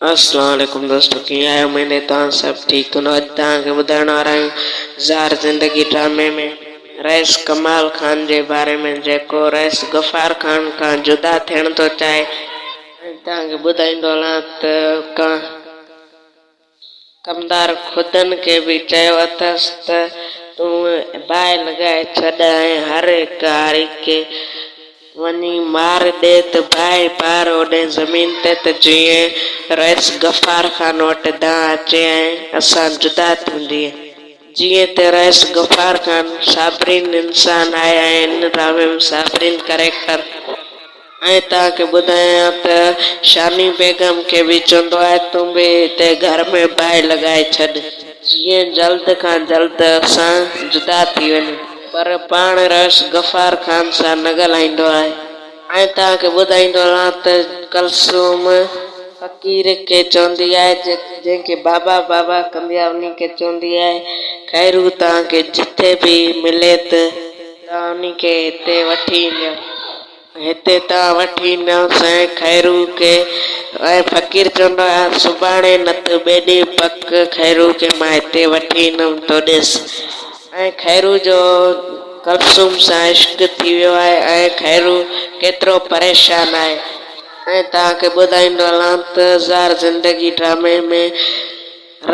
اسلام عليڪم دوستو ڪيئن آهيو اميد آهي توهان سڀ ٺيڪ هوندو اڄ توهان کي ٻڌائڻ وارا آهيون زار زندگي ڊرامي ۾ رئيس ڪمال خان جي باري ۾ جيڪو رئيس غفار خان کان جدا ٿيڻ ٿو چاهي ۽ توهان کي ٻڌائيندو هلان ته ڪمدار خودن کي به چيو اٿس ته تون باهه لڳائي ڇڏ ۽ هر هڪ هاري کي وڃي مار ڏي ته باهه پار اوڏي زمين تي ته جيئن رئيس غفار خان وٽ دانهن اچي ۽ اسان جدا ٿيون جيئن جيئن ته رئيس غفار خان صابرين انسان آهي ۽ ان ڊرامي ۾ صابرين ڪريڪٽر ۽ توهان کي ٻڌايان ته شاني بيگم کي به چوندو آهي تون به هتي گهر ۾ باهه لڳائي ڇڏ. جيئن جلد کان جلد اسان جدا ٿي وڃون. پر پاڻ رئيس غفار خان سان نه ڳالهائيندو آهي. ۽ توهان کي ٻڌائيندو هلان ته ڪلثوم فقير کي چوندي آهي جنهن کي بابا بابا ڪندي آهي انهي کي چوندي آهي خيرو توهان کي جٿي به ملي ته توهان انهي کي هتي وٺي اينديو. هتي تان وٺي ايندس ۽ خيرو کي ۽ فقير چوندو آهي سڀاڻي نه ته ٻئي ڏينهن پڪ خيرو کي مان هتي وٺي ايندم تو ڏس ۽ خيرو جو ڪلثوم سان عشق ٿي ويو آهي ۽ خيرو ڪيترو پريشان آهي ۽ توهان کي ٻڌائيندو هلان ته زار زندگي ڊرامي ۾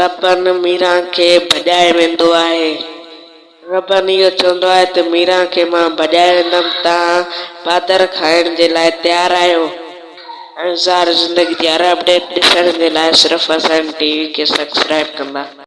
ربن ميران کي ڀڄائي ويندو آهي. ربن اهو چوندو آهي ته ميران کي مان ڀڄائي ويندم، توهان پادر کائڻ جي لاء تيار آهيو؟ ۽ زار زندگي جي هر اپڊيٽ ڏسڻ جي لاء صرف اسان ٽي وي کي سبسڪرائب ڪندا.